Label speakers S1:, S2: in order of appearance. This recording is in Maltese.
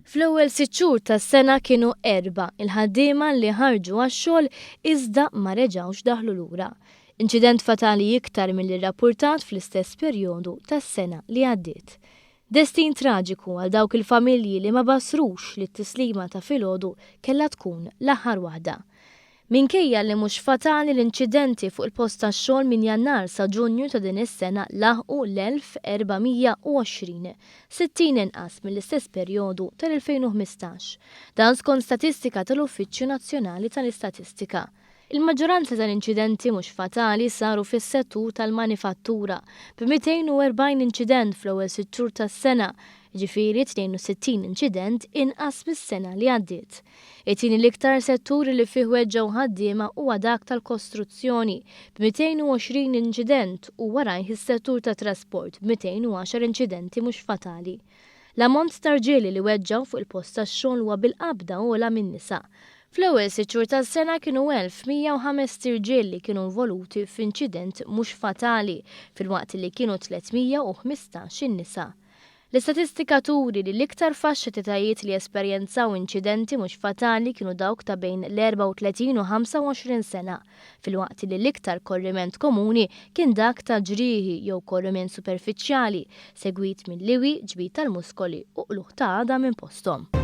S1: Fl-ewwel sitt xhur tas-sena kienu erbgħa il-ħaddiema li ħarġu għax-xogħol iżda ma reġgħux daħlu lura. Inċident fatali iktar milli rrappurtat fl-istess perjodu tas-sena li għaddiet. Destin traġiku għal dawk il-familji li ma basrux li t-tislima ta' filgħodu kellha tkun l-aħħar waħda. Minkejja li mhux fatali l-inċidenti fuq il-post tax-xogħol minn Jannar sa Ġunju ta' din is-sena laħqu l-1,420, 60 inqas mill-istess perjodu tal-2015. Dan skont statistika tal-Uffiċċju Nazzjonali tal-Istatistika. Il-maġġoranza tal-inċidenti mhux fatali saru fis-settur tal-manifattura, b'240 inċident fl-ewwel sitt xhur tas-sena, jiġifieri 62 inċident inqas mis-sena li għaddiet. It-tieni l-iktar settur li fih weġġgħu ħaddiema huwa dak tal-kostruzzjoni, b'220 inċident u warajh is-settur tat-trasport b'210 inċidenti mhux fatali. L-ammont ta' rġieli li weġġgħu fuq il-post tax-xogħol huwa bil-qabda ogħla min-nisa. Fl-ewwel sitt xhur tas-sena kienu 1,105 irġiel li kienu involuti f'inċident mhux fatali filwaqt li kienu 315 in-nisa. L-istatistika turi li l-iktar faxxa t'etajiet li esperjenzaw inċidenti mhux fatali kienu dawk ta' bejn l-34 u 25 sena, filwaqt li l-iktar korriment komuni kien dak ta' ġrieħi jew korriment superfiċjali, segwit minn liwi, ġbid tal-muskoli u qlugħ ta' għadam minn posthom.